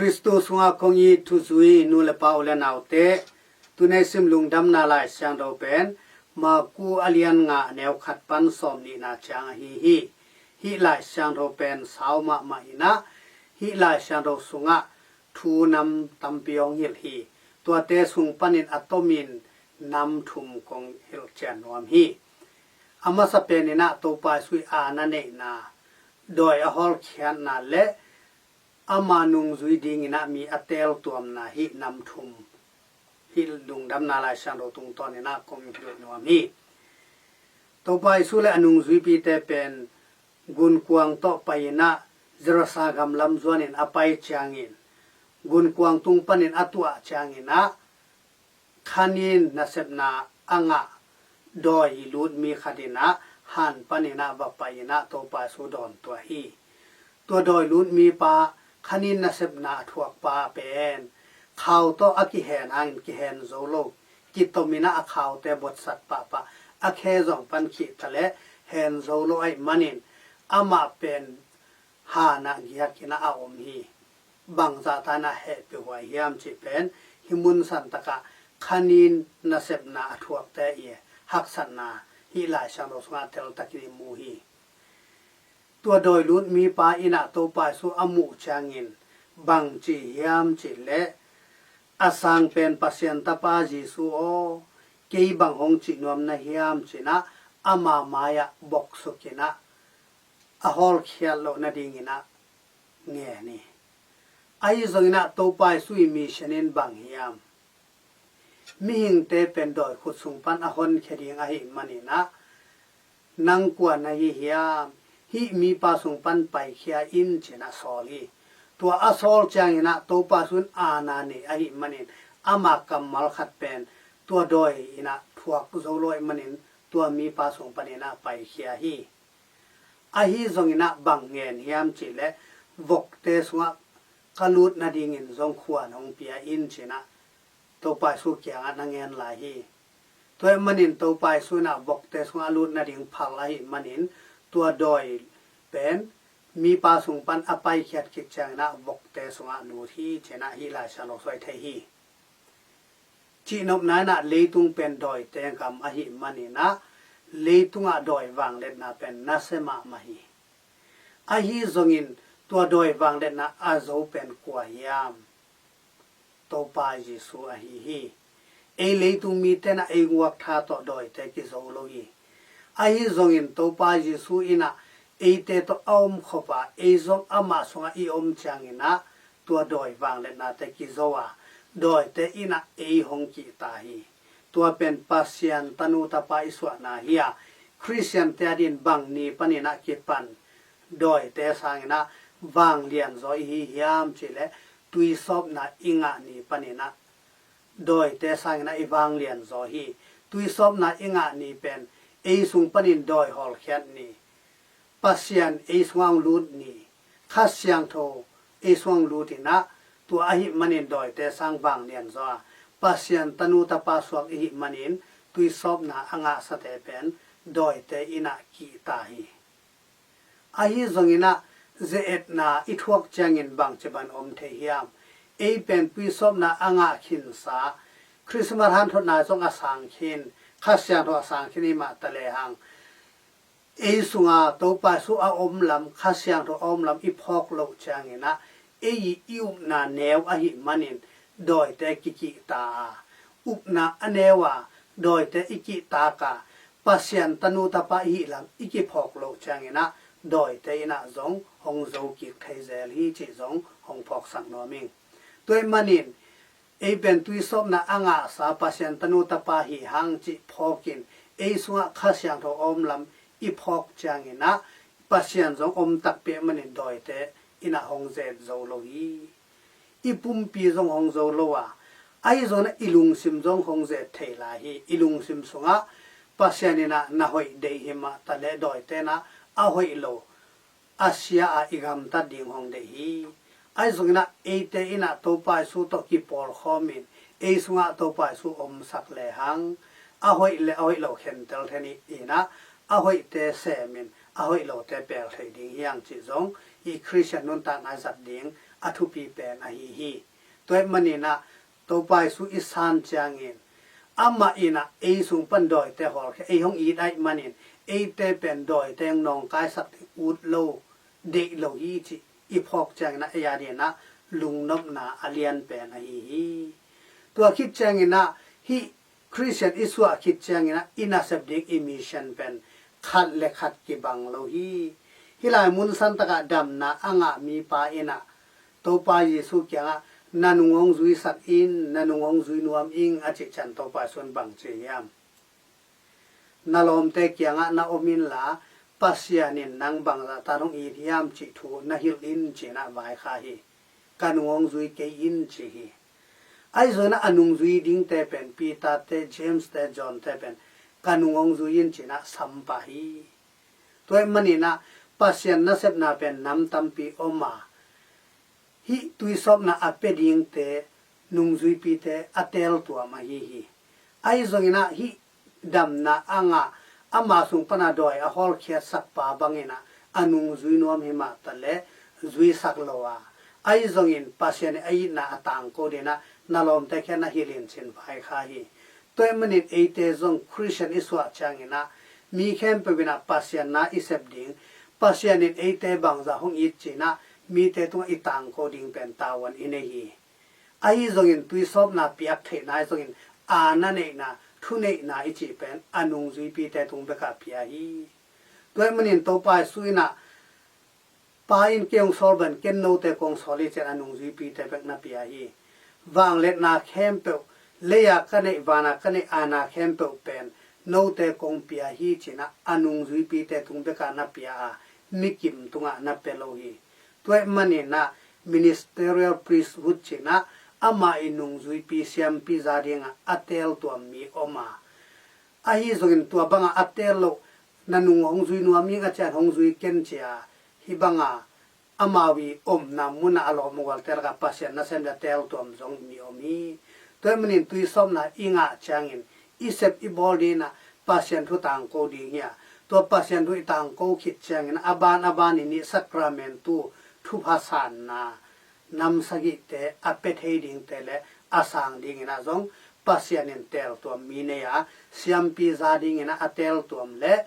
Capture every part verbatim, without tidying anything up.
Khristu sungah kong it thuzui nu le pa, u le naute, tuni sim lungdamna Lai Siangtho pen Marku a lian nga, a neu khat pan sawm nihna ciang ahi hi. Hih Lai Siangtho pen sau mahmah in ah, hih Lai Siangtho sungah thu nam tampi hong hilh hi. Tuate sung panin a tomin nam thum kong hilh cian nuam hi. A masa pen in ah Topa Jesu ii aana neihna, dawi a hawlkhiatna le ama nungzui dingin ah mi a teeltuamna, hih nam thum hih lungdamna Lai Siangtho tungtawn in ah kong hilh nuam hi. Topa Jesu le a nungzuipite pen gunkuang tawh pai in ah Gerasa gam lam zuanin a pai ciangin, gunkuang tung panin a tuah ciangin ah, khanin nasepna a ngah dawi lutmi khat in ah han panin ah va pai in ah Topa Jesu dawntuah hi. Tua dawi lutmipa, khanin nasepna a thuakpa pen khau tawh a kihen hangin kihen zo lo, kitom in ah a khaute botsat pahpah, a khe zong pan khih ta leh hen zo lo ahih manin, amah pen han ah giak in ah a om hi. Bangzah ta in ah hehpihhuai hiam cih pen hih mun santak ah khanin nasepna a thuakte ii haksatna hih Lai Siangtho sungah teltakin i mu hi. Tua dawi lutmipa in ah Topa Jesu a muh ciangin bang ci hiam cih leh, "A sang pen Pasian Tapa Jesu aw, kei bang hong cih nuam na hiam?" ci in ah ama mai-ah boksuk in ah a hawlkhiat loh nadingin ah ngen hi. Ahi zongin ah Topa Jesu ii mission in bang hiam? Mihingte pen dawi khut sung pan a honkhia ding ahih manin ah, "Nang kua na hi hiam? Hih mipa sung pan paikhia in," ci in ah sawl hi. Tua a sawl ciangin ah Topa Jesu in aana nei ahih manin, ama kammal khat pen tua dawi in ah thuak zo lo ahih manin, tua mipa sung panin ah paikhia hi. Ahi zongin ah bang ngen hiam cih leh, "Vokte sungah ka lut nadingin zong khuan hong pia in," ci in ah Topa Jesu kiangah na ngen lai hi. Tua ahih manin Topa Jesu in ah vokte sungah a lut nading phal ahih manin, tua dawi pen mipa sung pan a paikhiat khit ciangin ah vokte sungah lut hi, ci in ah hih Lai Siangtho sung i thei hi. Cihnopna in ah leitung pen dawite gam ahih manin ah, leitungah dawi vangliatna pen nasia mahmah hi. Ahi zongin tua dawi vangliatna a zo pen kua hiam? Topa Jesu ahi hi. Ei leitung mite in ah ei guaktha tawh dawite kizo lo hi. Ahi zongin Topa Jesu in ah eite tawh a om khop a, ei zong amah sungah i om ciangin ah, tua dawi vangliatnate kizo a, dawite in ah ei hong kihta hi. Tua pen Pasian tanu tapa i suahna hi a, Khristiante adingin bang ni panin ah kipan dawite sangin ah vanglianzaw i hi hiam cih leh, tuisawpna i ngah ni panin ah dawite sangin ah i vanglianzaw hi. Tuisawpna i ngah ni pen ei sung panin dawi hawlkhiat ni, Pasian ei sungah hong lut ni, Kha Siangtho ei sungah hong lut in ah, tua ahih manin dawite sang vanglianzaw a, Pasian tanu tapa suak i hih manin tuisawpna a ngahsate pen dawite in ah kihta hi. Ahi zongin ah ze-etna i thuak ciangin bangci bang om thei hiam? Ei pen tuisawpna a ngah khinsa, Christmas hanthotna zong a sang khin, Kha Siangtho a sang khin i hih mah ta lehang, ei sunga Topa Jesu a om lam, Kha Siangtho a om lam i phawk loh ciangin ah, ei i upna neu ahih manin dawite kikihta a, upna a neu a, dawite i kihtak a, Pasian tanu tapa i hih lam i kiphawk loh ciangin ah, dawite in ah zong hong zo kik thei zel hi cih zong hong phawksak nuam ing. Tua ahih manin, ei pen tuisawpna a ngahsa Pasian tanu tapa hi hang cih phawkin, ei sungah Kha Siangtho a om lam i phawk ciangin ah, Pasian zong om takpi ahih manin dawite in ah hong ze-et zo lo hi. I pumpi zong hong zo lo a, ahi zongin ah i lungsim zong hong ze-et thei lai hi. I lungsim sungah Pasian in ah na hoih deih hi mah ta leh, dawite in ah a hoih lo, a sia a i gamtat ding hong deih hi. Ahi zongin ah eite in ah Topa Jesu tawh kipawlkhawmin, ei sungah Topa Jesu omsak lehang, a hoih le a hoih lo khentel thei in ah, a hoihte semin, a hoih lote pel thei ding hi hang cih zong, i Khristian nuntakna i zat ding a thupi pen ahi hi. Tua ahih manin ah Topa Jesu i san ciangin amah in ah ei sung pan dawite hawlkhia, ei hong it ahih manin eite pen dawite hong nawngkaisak ding ut lo, deih lo hi cih i phawk ciangin ah ei a dingin ah lungnopna a lian pen ahi hi. Tua khit ciangin ah hih Khristian i suah khit ciangin ah i nasep ding i mission pen khat le khat kibang lo hi. Hih lai mun santak ah damna a ngah mipa in ah Topa Jesu kiangah, "Na nung hong zuisak in, na nung hong zui nuam ing," a cih ciang Topa Jesu in bang ci hiam? "Na lawmte kiangah na om inla, Pasian in nang bangzah tan hong it hiam cih thu na hilh in," ci-in ah vaikhak hi. "Ka nung hong zui kei in," ci hi. Ahi zongin ah a nungzui dingte pen Peter te, James te, John te pen, "Ka nung hong zui in," ci-in ah sam pah hi. Tua ahih manin ah Pasian nasepna pen nam tampi om a, hih tuisawpna a pia dingte, nungzuipite a teeltuam ahi hi. Ahi zongin ah hih damna a ngah, ama sung pan a dawi a hawlkhiatsak pa bangin ah a nungzui nuam hi mah ta leh zuisak lo a, ahi zongin Pasian in a itna a tangko dingin ah na lawmte kiang na hilh in ci-in vaikhak hi. Tua ahih manin eite zong Khristian i suah ciangin ah mi khempeuh in ah Pasian na i sep ding, Pasian in eite bangzah hong it ci-in ah mite tungah i tangko ding pen tavuan i nei hi. Ahi zongin tuisawpna piak theihna, ahi zongin aana neihna, thuneihna i cih pen a nungzuipite tung bekah pia hi. Tua ahih manin Topa Jesu in ah, "Pa in kei hong sawl bangin ken note kong sawl hi," ci-in a nungzuipite bek na pia hi. "Vangliatna khempeuh, lei-a ka neih, vana ka neih aana khempeuh pen note kong pia hi," ci-in ah a nungzuipite tung bekah na pia a, mikim tungah na pia lo hi. Tua ahih manin ah ministerial priesthood ci-in ah amah i nungzuipi siampi za dingah a teeltuam mi om a, ahi zongin tua bangah a teel loh, "Na nung hong zui nuam ing," a ciang, "Hong zui ken," ci a, hih banga amau i omna munah a lawm a gualte lakah Pasian nasem ding a teeltuam zong mi om hi. Tua ahih manin tuisawpna i ngah ciangin i sep i bawl dingin ah Pasian thu tangko ding hi a, tua Pasian thu i tangko khit ciangin a ban a ban i nih sakramentu, thupha sanna, nam sagihte a pia thei dingte le a sang dingin ah zong Pasian in teeltuam mi nei a, siampi za dingin ah a teeltuam le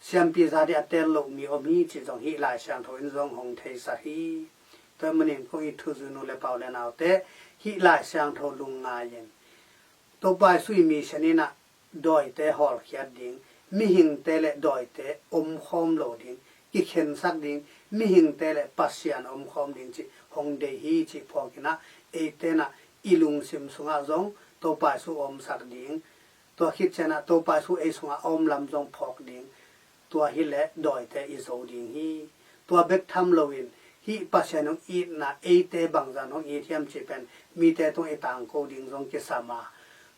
siampi za ding a teel loh mi om hi cih zong hih Lai Siangtho in zong hong theisak hi. Tua ahih manin kong it thuzui nu le pa u le naute, hih Lai Siangtho lungngai-in Topa Jesu i mission in ah dawite hawlkhiat ding, mihingte le dawite omkhawm lo ding, kikhensak ding, mihingte le Pasian omkhawm ding cih hong deih hi cih phawk in ah, eite in ah i lungsim sungah zong Topa Jesu omsak ding, tua khit ciang ah Topa Jesu ei sungah a om lam zong phawk ding, tua hi leh dawite i zo ding hi. Tua bek tham loin hih Pasian hong itna eite bangzah hong it hiam cih pen mite tungah i tangko ding zong kisam a,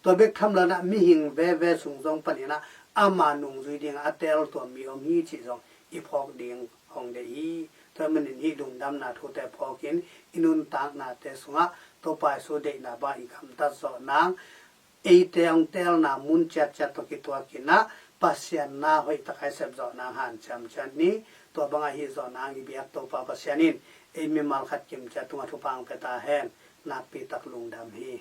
tua bek tham loin ah mihing veve sung zong panin ah ama nungzui dingah a teeltuam mi om hi cih zong i phawk ding hong deih hi. Tua ahih manin hih lungdamna thute phawkin i nuntaknate sungah Topa Jesu deihna bang i gamtat zawh nang, eite hong teelna mun ciatciat tawh kituakin ah Pasian na hoihtak a i sep zawh nang hanciam ciat ni. Tua bangah hih zawh nang i biak Topa Pasian in ei mimal khat kim ciat tungah thupha hong pia ta hen. Nakpi tak lungdam hi.